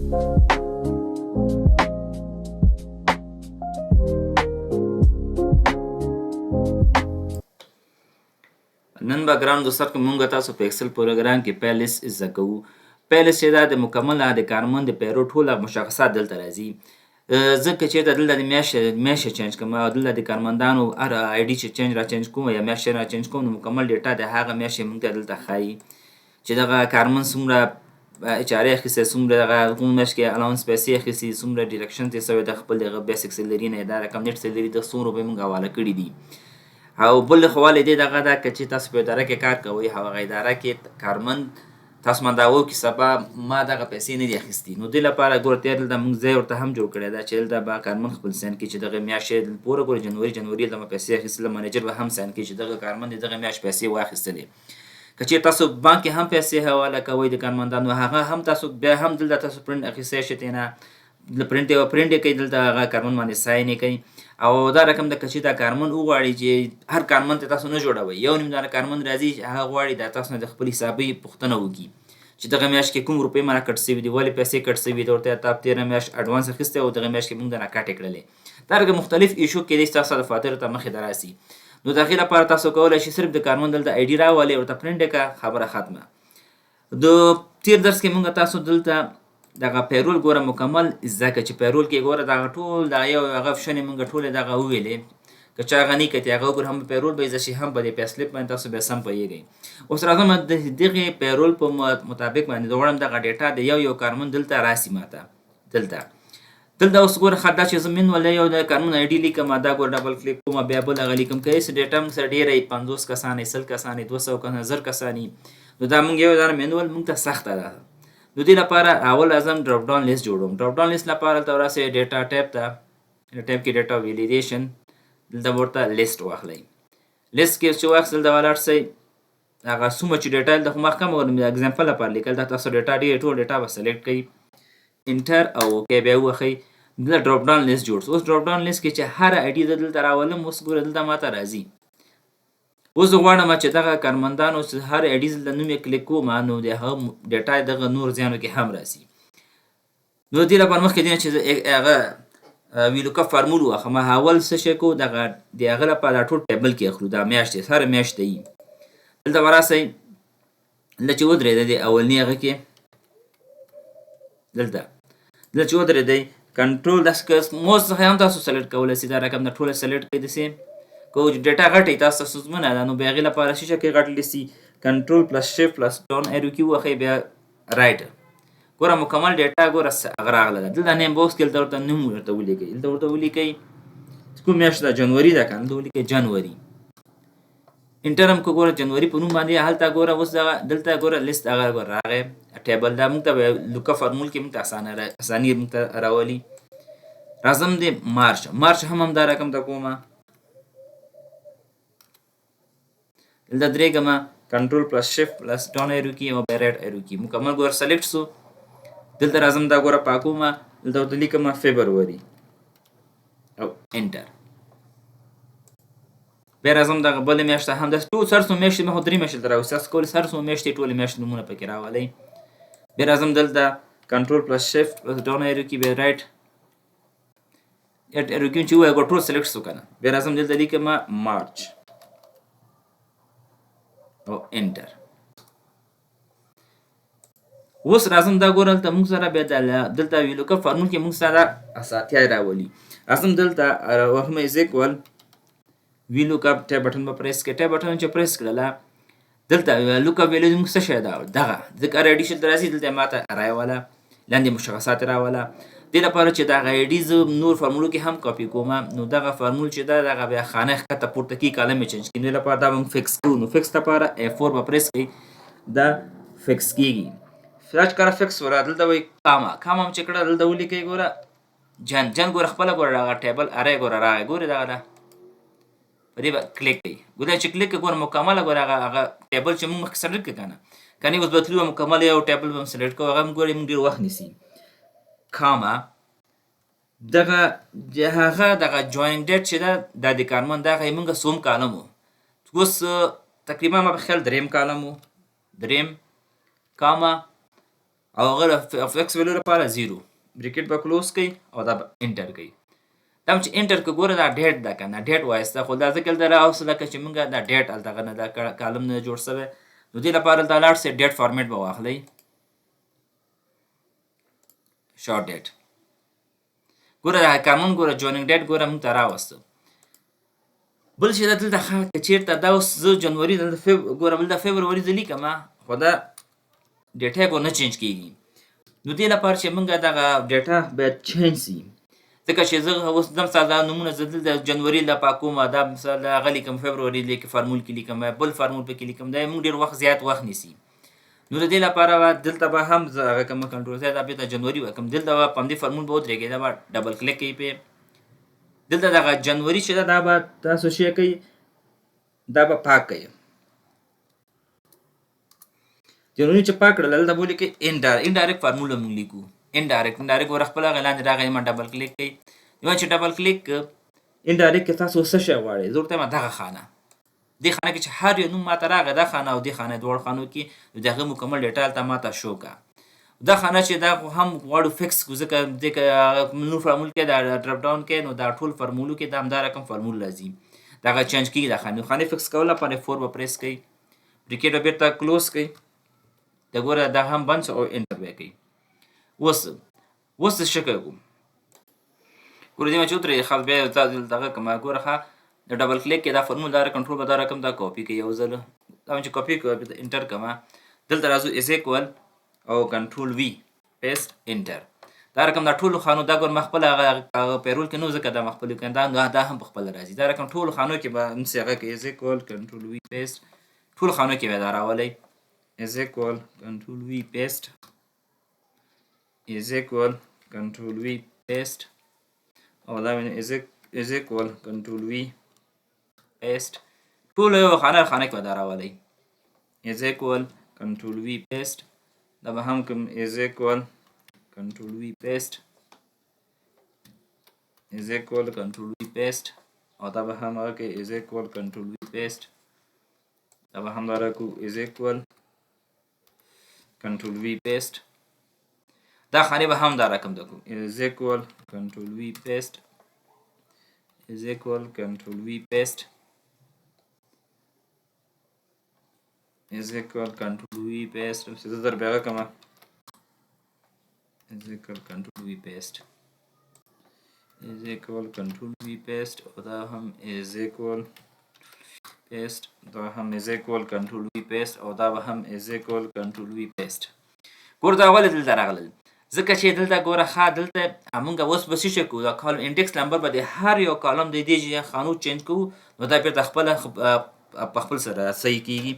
نن به ګران دوستان کې مونږ تاسو په ایکسل پروګرام کې پی لیست زده کوو. پی لیست چې دا د مکمل د کارمند د پیرو ټوله مشخصات دلته راځي. زه که چېرته دلته د میاشتې چینج کوم او دلته د کارمندانو هر آی ډي چې چینج را چینج کوم یا میاشت را چینج کوم، نو مکمل ډیټا د هغه میاشتې مونږ ته دلته ښایي چې دغه کارمند څومره اچ ار اخیستی، څومره دغه کوم میاشت کې الاونس پیسې اخیستي، څومره ډیډکشن ترې سوی د خپل دغه بیسیک سیلري نه، دا رقم نیټ سیلري د څومره روپۍ مونږ حواله کړي دي. او بل ښه دی دغه ده که چې تاسو په اداره کې کار کوئ او هغه اداره کې کارمند تاسو باندې وو کې سبا ما دغه پیسې نه دي اخیستي، نو دې لپاره ګوره تېر دلته مونږ ځای ورته هم جوړ کړی ده چې دلته به کارمند خپل ساین کړي چې دغه میاشت پوره ګوره جنوري دلته ما پیسې اخیستلې، منیجر به هم ساین کړي چې دغه کارمند دغه میاشت پیسې واخیستلې. که چېرې تاسو بانک کې هم پیسې حواله کوئ د کارمندانو، هغه هم تاسو بیا هم دلته تاسو پرنټ اخیستی شئ، ترې نه پرنټ یې پرنټ یې کوي، دلته هغه کارمند باندې ساین یې کوي. او دا رقم ده که چې دا کارمند وغواړي چې هر کارمند ته تاسو نه جوړوئ، یو نیم دانه کارمند راځي چې هغه غواړي دا تاسو نه د خپل حسابي پوښتنه وکړي چې دغه میاشت کې کوم روپۍ ما کټ سوي دي، ولې پیسې کټ سوي دي، ورته تا تېره میاشت اډوانس اخیستی او دغه میاشت کې مونږ درنه کټې کړلې. دا رقم مختلف ایشو کېدای شي تاسو دفاترو ته مخې ته راسي. نو د هغې لپاره تاسو کولی شئ صرف د کارمند دلته آی ډي راولئ، ورته پرنټ یې کړه، خبره ختمه. د تېر درس کې مونږ تاسو دلته دغه پیرول ګوره مکمل زده کړه چې پیرول کې ګوره دغه ټول دغه یو هغه اپشن یې مونږ ټولې دغه وویلې، که چا هغه نه کتي هغه وګوره، هم پیرول به یې زده شي، هم په دې پی سلیپ باندې تاسو بیا سم پوهېږئ. اوس راځم د دغې پیرول په مطابق باندې زه غواړم دغه ډیټا د یو یو کارمند دلته راسي ماته دلته. دلته اوس ګوره ښه دا چې زه مینول یو د کارمند آی ډي لیکم، دا ګوره ډبل کلیک کوم، بیا بل هغه لیکم. که هېڅ ډیټا موږ سره ډېره وي، 50 کسان وي، 100 کسان وي، 200 کسان، 1000 کسان وي، نو دا موږ یو دانه مینول موږ ته سخته ده. نو دې لپاره اول راځم ډراپ ډاون لیست جوړوم. ډراپ ډاون لیست لپاره دلته راسئ ډیټا ټیب ته، ټیب کې ډیټا ویلیډیشن، دلته به ورته لیست واخلئ. لیست کې چې واخیست دلته به لاړ سئ، هغه څومره چې ډیټا دلته خو ما کم ورنه د اگزامپل لپاره لیکل، دا تاسو ډیټا ډېر ټول ډیټا به سلیکټ کړئ، انټر او اوکی بیا ووهئ، دلته ډراپ ډاون لیست جوړ سو. اوس ډراپ ډاون لیست کې چې هره آی ډي زه دلته راولم، اوس ګوره دلته ماته راځي. اوس زه غواړم چې دغه کارمندانو چې هر آی ډي دلته نوم یې کلیک کوم، نو د هغه ډیټا دغه نور ځایونو کې هم راسي. نو دې لپاره مخکې دې نه چې زه هغه ویلوکپ فارمول واخلم، اول څه شی کوو، دغه د هغه لپاره دا ټول ټیبل کې اخلو، دا میاشت دی، هره میاشت دی. دلته به راسئ، دلته چې ودرېدی د اولني هغه کې، دلته چې ودرېدی کنټرول داسې که موس څخه هم تاسو سلیکټ کولی سئ، دا رقم د ټوله سلیکټ کړئ داسې. که ډیټا غټه وي تاسو ته ستونزمنه ده، نو بیا هغې لپاره څه شی کوئ، غټ لیست وي، کنټرول پلس شیفټ پلس ډاون ایرو کې ووهئ، بیا رایټ. ګوره مکمل ډیټا ګوره هغه راغله ده. دلته نیم باکس کې دلته ورته نوم ورته ولیکئ، دلته ورته ولیکئ کوم میاشت ده، جنوري ده که نه، دلته ولیکئ جنوري. انټر هم که ګوره جنوري په نوم باندې هلته ګوره اوس دغه دلته ګوره لیست هغه ګوره راغی ټیبل دا موږ ته به لوکا فارمول کې موږ ته اساني موږ ته راولي. راځم د مارچ، مارچ هم همدا رقم ته کومه، دلته درېږم کنټرول پلس شیفټ پلس ډاون ایرو کې او بیا رایټ ایرو کې مکمل ګوره سلیکټ سو. دلته راځم دا ګوره پاکومه، دلته ورته لیکم فبروري او انټر. بیا راځم دغه بله میاشت ته هم داسې ټول هر څو میاشتې، ما خو درې میاشتې دلته راوستي، تاسو کولی شئ هر څو میاشتې ټولې میاشتې نومونه پکې راولئ. بیا راځم دلته کنټرول پلس شیفټ پلس ډاون ایرو کې بیا رایټ ایرو کې چې ووایه ګوره ټول سلیکټ سو که نه. بیا راځم دلته لیکم مارچ او انټر. اوس راځم دا ګوره دلته موږ سره بیا دلته ویلوکپ فارمول کې موږ سره اسانتیا راولي. راځم دلته وهم از ایکوال ویلوکپ ټیب بټن به پریس کړئ، ټیب بټن چې پریس کړله دلته لوکپ ویلو موږ څه شی ده، دغه ځکه ار آی ډي چې دلته راځي دلته ماته راوله، لاندې مشخصات راوله. دې لپاره چې دغه آی ډي زه نور فارمولو کې هم کاپي کوم، نو دغه فارمول چې ده دغه بیا خانه ښکته پورته کړي، کالم یې چینج کړي، نو دې لپاره دا موږ فکس کړو. نو فکس لپاره ای فور به پریس کړئ، دا فکس کیږي. دا چې کله فکس وره دلته وایي کاما، کاما هم چې کړه دلته ولیکئ ګوره جن، جن ګوره خپله ګوره دغه ټیبل اره ګوره راغی، ګورې دغه ده، په دې به کلیک کوي. ګوره چې کلیک کړي ګوره مکمله ګوره هغه ټیبل چې موږ مخکې سلیکټ کړ که نه، که نه اوس به تلو مکمل یو ټیبل به سلیکټ کړو، هغه هم ګورې موږ ډېر وخت نیسي. کاما دغه هغه دغه جوینینګ ډیټ چې ده دا د کارمند دغه یې موږ څوم کالم و، اوس تقریبا ما په خیال دریم کالم و، دریم کاما او هغه fix value لپاره 0. bracket به close کوي او دا به enter کوي. دا چې enter که ګوره دا date ده که نه، date وایسته، خو دا ځکه دلته راوسته لکه چې موږ دا date هلته هغه نه دا column نه جوړ سوی. نو دې لپاره دلته لاړ سئ، date format به واخلئ، short date. ګوره دا کارمند ګوره joining date ګوره موږ ته راوسته. بل چې دا دلته ښه که چېرته دا اوس زه جنوري دلته ګوره بل دا فبروري زه لیکم، خو دا data ګوره نه change کېږي. نو دې لپاره چې موږ دغه data باید change سي، ځکه چې زه اوس دا مثال دا نومونه زه دلته جنوري له پاکوم، دا مثال دا هغه لیکم، فبروري لیکم، فارمول کې لیکم، بل فارمول پکې لیکم، دا موږ ډېر وخت زیات وخت نیسي. نو د دې لپاره به دلته به هم زه هغه کوم کنټرول ځای دا بېرته جنوري وکړم، دلته به په همدې فارمول به ودرېږي، دا به double click کوي پې. دلته دغه جنوري چې ده دا به تاسو شی کوئ، دا به پاک کوئ. جنوري چې پاک کړل دلته به ولیکئ indirect formula موږ لیکو. indirect ګوره خپله هغه لاندې راغی، ما double click کوي. یو چې double click indirect کې تاسو څه شی غواړئ، زه ورته وایم دغه خانه، دې خانه کې چې هر یو نوم ماته راغی، دا خانه او دې خانه دواړو خانو کې نو د هغه مکمل data هلته ماته شو کړه. دا خانه چې دا خو هم غواړو fix کړو، ځکه دې که نور فارمول کې دا drop down کې نو دا ټول فارمولو کې دا همدا رقم فارمول راځي، دغه change کېږي. دا خانه خانې fix کولو لپاره four به press کوي، bracket به بېرته close کوي، دا ګوره دا هم بند شو او enter به یې کوي. اوس څه شی کوو؟ ګوره دې ما چې ودرېږي خاص بیا یو ځل دغه کوم، ګوره ښه د double click کې دا فارمول دا کنټرول به دا رقم دا کاپي کوي، یو ځل دا چې کاپي کوي بیا enter کوم، دلته راځو is equal او control V paste enter. دا رقم دا ټولو خانو دا ګور ما خپل هغه payroll کې نو ځکه دا ما خپل کړم، دا هم په خپل راځي. دا رقم ټولو خانو کې به همسې هغه کې is equal control V paste ټولو خانو کې به دا راولئ، is equal control V paste is equal control V paste او دا مې is equal control V paste ټولو یو خانه خانه کې به دا راولئ، is equal control V paste دا به هم کوم is equal control V paste is equal control V paste او دا به هم هغه کې is equal control V paste دا به هم دا راکو is equal control V paste دا خانې به هم دا رقم ده کو is equal control V paste is equal control V paste is equal control V paste زه در بیا کوم is equal control V paste is equal control V paste او دا هم is equal paste دا هم is equal control V paste او دا به هم is equal control V paste. ګور دا ولې دلته راغلل؟ ځکه چې دلته ګوره ښه دلته موږ اوس به څه شی کوو، دا column index number به د هر یو column د دې چې خانو change کوو نو دا بېرته خپله په خپل سره صحیح کېږي.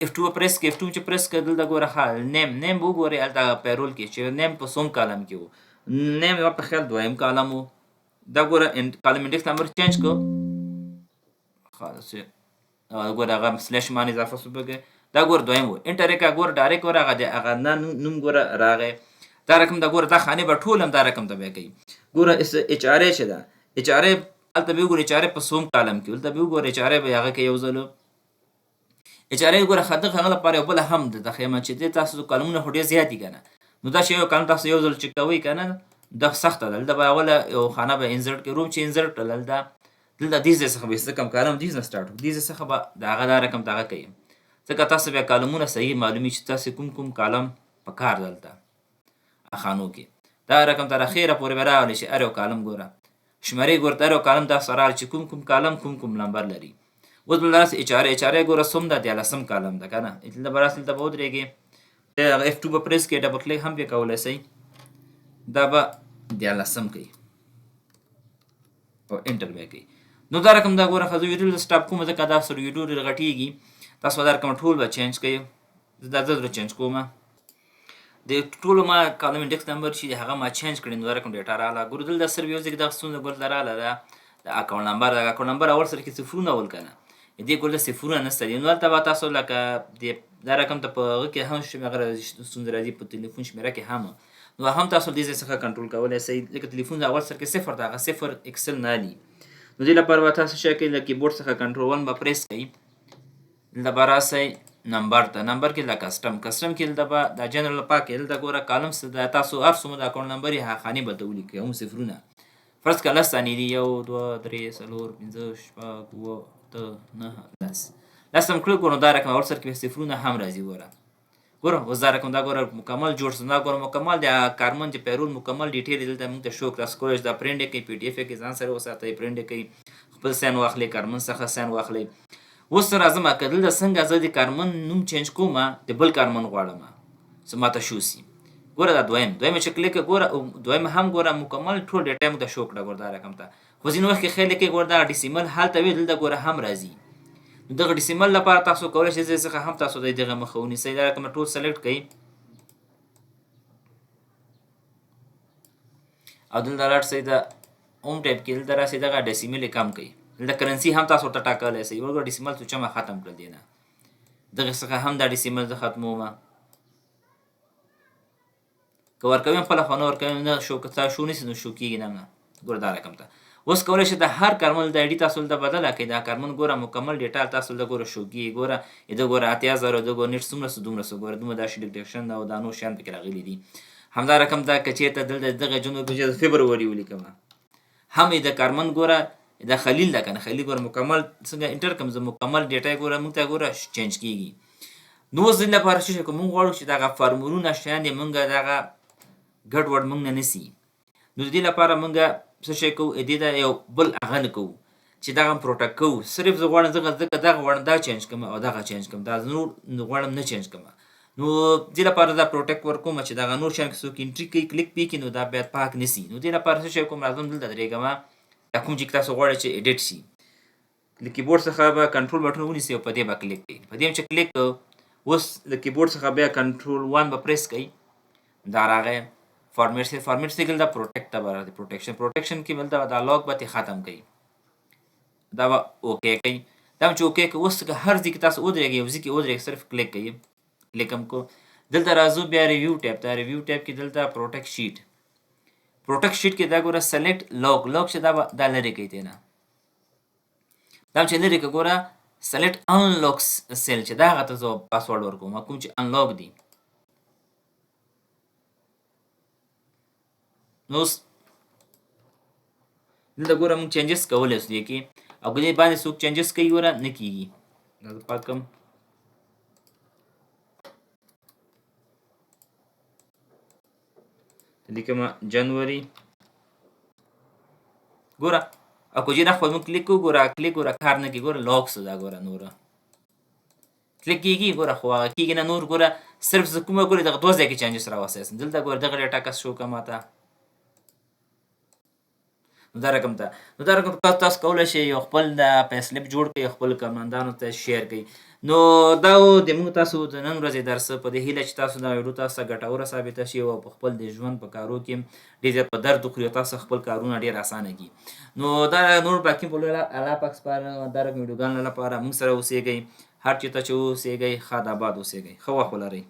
F two press کړئ، F two چې press کړئ دلته ګوره ښه name به وګورئ هلته payroll کې چې name په څوم column کې و، name یې په خیال دویم column و، دا ګوره column index number change کړو، ښه داسې ګوره هغه slash معنی اضافه شو پکې، دا ګوره دویم و، enter یې کړه، ګوره direct ګوره هغه د هغه نه نوم ګوره راغی. دا رقم دا ګوره دا خانې به ټول هم دا رقم ته بیا کوي. ګوره H R A چې ده، H R A هلته به وګورئ H R A په څوم column کې، دلته به وګورئ H R A به هغه کوي یو ځل. H R A ګوره ښه دغه هغه لپاره یو بله هم ده ښیم چې دې تاسو column ونه خو ډېر زیات دي که نه، نو دا چې یو column تاسو یو ځل چې کوئ که نه دا سخته ده. دلته به اوله یو خانه به insert کړئ، روم چې insert کړل دلته دې ځای څخه به څه کم column دې نه start وکړو، دې ځای څخه به د هغه دا رقم ته هغه کوي، ځکه تاسو بیا column ونه صحیح معلومي چې تاسو کوم کوم column په کار دلته خانو کې. دا رقم تر اخیره پورې به راغلی چې هر یو column ګوره شمېرې ګوره، هر یو column تاسو راغلی چې کوم کوم column کوم کوم نمبر لري. اوس بل راسي H R A، H R A ګوره څوم ده، دیارلسم column ده که نه، دلته به راسي دلته به ودرېږي، هغه F two به press کړئ، double click هم پرې کولی شئ، دا به دیارلسم کوي او enter به یې کوي. نو دا رقم دا ګوره ښه زه ویډیو دلته stop کوم ځکه دا سره ویډیو ډېره غټېږي، تاسو به دا رقم ټول به change کوئ، زه دا زه change کوم. د ټولو ما column index number چې هغه ما change کړی، نو دا رقم data راغله. ګوره دلته صرف یو ځای کې دغه ستونزه ګوره راغله ده، د account number، د account number اول سره کې صفرونه ول که نه، دې ګوره صفرونه نشته دي. نو هلته به تاسو لکه د دا رقم ته په هغه کې هم شمېره راځي، ستونزه راځي په تلیفون شمېره کې هم، نو هم تاسو دې ځای څخه کنټرول کولی شئ. لکه تلیفون اول سر کې صفر ده، هغه صفر Excel نه لري، نو دې لپاره به تاسو څه کوئ، له کیبورډ څخه control one به press کړئ، دلته به راسئ نمبر ته، نمبر کې دلته custom، custom کې دلته به دا جنرال پاک کې دلته ګوره column څه ده، تاسو هر څومره د account number یې هغه خانې به ورته ولیکئ، هم صفرونه. فرض کړه 10 دانې دي، 1، 2، 3، 4، 5، 6، 7، 8، 9، 10. 10 هم کړل، ګوره دا رقم اول سر کې به صفرونه هم راځي. ګوره ګوره اوس دا رقم دا ګوره مکمل جوړ شو. دا ګوره مکمل د کارمند د payroll مکمل detail دلته موږ ته شو. تاسو کولی شئ دا پرینټ یې کړئ، PDF یې کړئ، ځان سره وساتئ، پرینټ یې کړئ، خپل sign واخلئ، کارمند څخه sign واخلئ. اوس راځم که دلته څنګه زه د کارمند نوم change کوم، د بل کارمند غواړم چې ماته شو سي. ګوره دا دویم، دویم چې کلیک ګوره دویم هم ګوره مکمل ټول data موږ ته شو کړه. ګوره دا رقم ته خو ځینې وخت کې خیال کې ګوره دا decimal هلته وي، دلته ګوره هم راځي. نو دغه decimal لپاره تاسو کولی شئ ځای څخه هم تاسو د دغه مخه ونیسئ. دا رقم ټول select کړئ او دلته لاړ شئ د home tab کې، دلته راسئ دغه decimal یې کم کړئ. دلته currency هم تاسو ورته ټاکلی شئ. وګوره decimal څه ما ختم کړل دی نه، دغه څخه هم دا decimal زه ختموم. که ورکوم خپله خو نه ورکوم نه شو، که تا شو نشي نو شو کېږي نه. نه ګوره دا رقم ته اوس کولی شئ د هر کارمند د ID تاسو دلته بدله کړئ. دا کارمند ګوره مکمل data تاسو دلته ګوره شو کېږي. ګوره د ګوره 80,000 د ګوره net څومره څه دومره څه، ګوره دومره داسې deduction او دا نور شیان پکې راغلي دي. همدا رقم دا که چېرته دلته دغه جنوري په چې فبروري ولیکم، هم یې د کارمند ګوره دا خلیل ده که نه، خلیل ګوره مکمل څنګه enter کړم زه مکمل data یې ګوره موږ ته ګوره change کېږي. نو اوس دې لپاره څه شی کوو، موږ غواړو چې دغه فارمولونه شیان دې موږ دغه ګډوډ موږ نه نسی. نو د دې لپاره موږ څه شی کوو، دې ته یو بل هغه نه کوو چې دغه هم protect کوو. صرف زه غواړم ځکه دغه غواړم دا change کړم او دغه change کړم، دا نور غواړم نه change کړم. نو دې لپاره دا protect ورکوم چې دغه نور شیان که څوک entry کوي کلیک پې کړي نو دا باید پاک نه سي. نو دې لپاره څه شی کوم، راځم دلته درېږم، دا کوم چې تاسو غواړئ چې edit شي له کیبورډ څخه به control button ونیسئ او په دې به کلیک کړئ. په دې هم چې کلیک کړو اوس له کیبورډ څخه بیا control 1 به پریس کړئ، دا راغی format cell. Format cell دا protect ته به راځي، protection، protection کې دلته دا lock به ترې ختم کړئ، دا به okay کړئ. دا هم چې okay کړئ اوس که هر ځای کې تاسو ودرېږئ، یو ځای کې ودرېږئ، صرف کلیک کړئ، کلیک هم کو. دلته راځو بیا review tab ته. review tab کې دلته protect sheet، protect sheet کې دا ګوره select lock، lock چې دا به دا لرې کوي دی نه، دا هم چې لرې کړه ګوره select unlock cell چې دا هغه ته زه password ورکوم کوم چې unlock دی. نو اوس دلته ګوره موږ changes کولی شو دې کې، او که دې باندې څوک changes کوي ګوره نه کېږي. دا زه پاک کړم. لیکم جنوري ګوره، او که جې خپل موږ کلیک کوو ګوره کلیک ګوره کار نه کوي، ګوره lock څه ده ګوره نوره کلیک کېږي ګوره خو هغه کېږي نه نور. ګوره صرف زه کومه ګوره دغه دوه ځای کې changes راوستی سم. دلته ګوره دغه data کس شو که ماته نو دا رقم ته، نو دا رقم تاسو کولی شئ یو خپل د pay slip جوړ کړئ، خپل کارمندانو ته share کړئ. نو دا و د موږ تاسو د نن ورځې درس، په دې هیله چې تاسو دا ویډیو تاسو ته ګټوره ثابته شي او په خپل د ژوند په کارو کې ډېر زیات په درد وخوري او تاسو خپل کارونه ډېر اسانه کړي. نو دا نور باقي په لوی الله پاک سپارم. دا رقم ویډیوګانو لپاره موږ سره اوسېږئ، هر چېرته چې اوسېږئ ښاد آباد اوسېږئ، ښه وخت ولرئ.